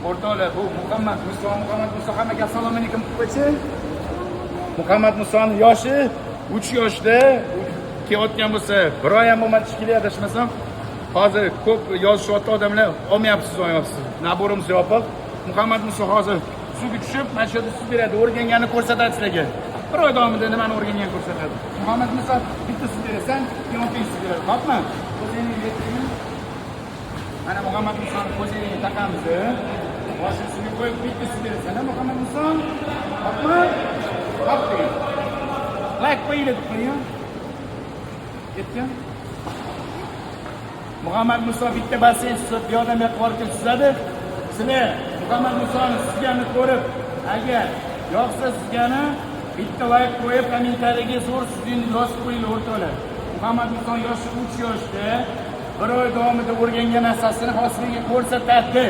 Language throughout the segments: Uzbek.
O'rtoqlar, bu Muhammad Muso, Muhammad Muso, hammaga assalomu alaykum qo'ychi. Muhammad Musoni yoshi 3 yoshda kelayotgan bo'lsa, bir oy ham bo'lmadi shekilli, adashmasam. Hozir ko'p yozishyapti odamlar, olmayapsiz, olmayapsiz. Набор imiz yopiq. Muhammad Muso hozir suvga tushib, mana shu yerda suz beradi, o'rganganini ko'rsatadi sizlarga. Bir oy davomida nimani o'rganganini ko'rsatadi. Muhammad Muso bitta suz berasan, keyin opang suz beradi. Hopmi? Ko'zingni yetdingmi? Mana Muhammad Musoni ko'zingni taqamiz. Boshini suvga qo'yib bitta suz berasan, ha, Muhammad Muso? Hopmi? Hop degan. Layk qo'yinglar deb qo'ying. Yetgan. Muhammad Muso bitta basseyn suzib, bu yoqdan bu yoqqa borib kelib suzadi. Sizlar Muhammad Musoni suzganini ko'rib, agar yoqsa suzgani, bitta layk qo'yib, kommentariyaga "Zo'r suzing" yozib qo'yinglar, o'rtoqlar. Muhammad Muso yoshi 3 yoshda, bir oy davomida o'rgangan narsasini hozir sizlarga ko'rsatadi.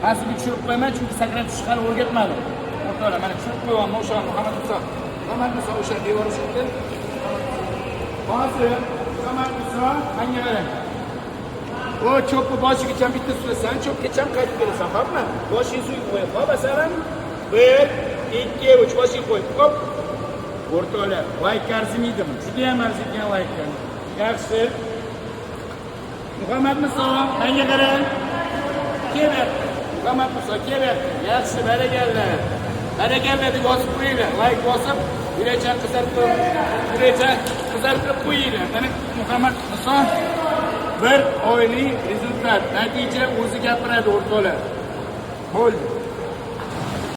Man sizga tushirib qo'yaman, chunki sakrab tushishni hali o'rgatmadim. O'rtoqlar, mana tushirib qo'yyapman o'sha Muhammad Muso. Muhammad Muso o'sha devor ushlab. Hozir Muhammad Muso, menga qarang. O cho'pni boshigacha bitta suzasan, cho'pgacha qaytib kelasan, hopmi? Boshingni suvga qo'yib, hop, asalim. 1, 2, 3, boshingni qo'yib, hop. O'rtoqlar, layk arzimaydimi? Juda ham arziydigan layklar. Yaxshi. Muhammad Muso, menga qarang. Kelyapti. Muhammad Muso kelyapti. Yaxshi, barakalla. Barakalla deb yozib qo'yinglar. Layk bosib, yurakcha qizartirib, yurakcha qizartirib qo'yinglar. Mana Muhammad Muso, bir oylik результат, natija o'zi gapiradi, o'rtoqlar. Bo'ldi.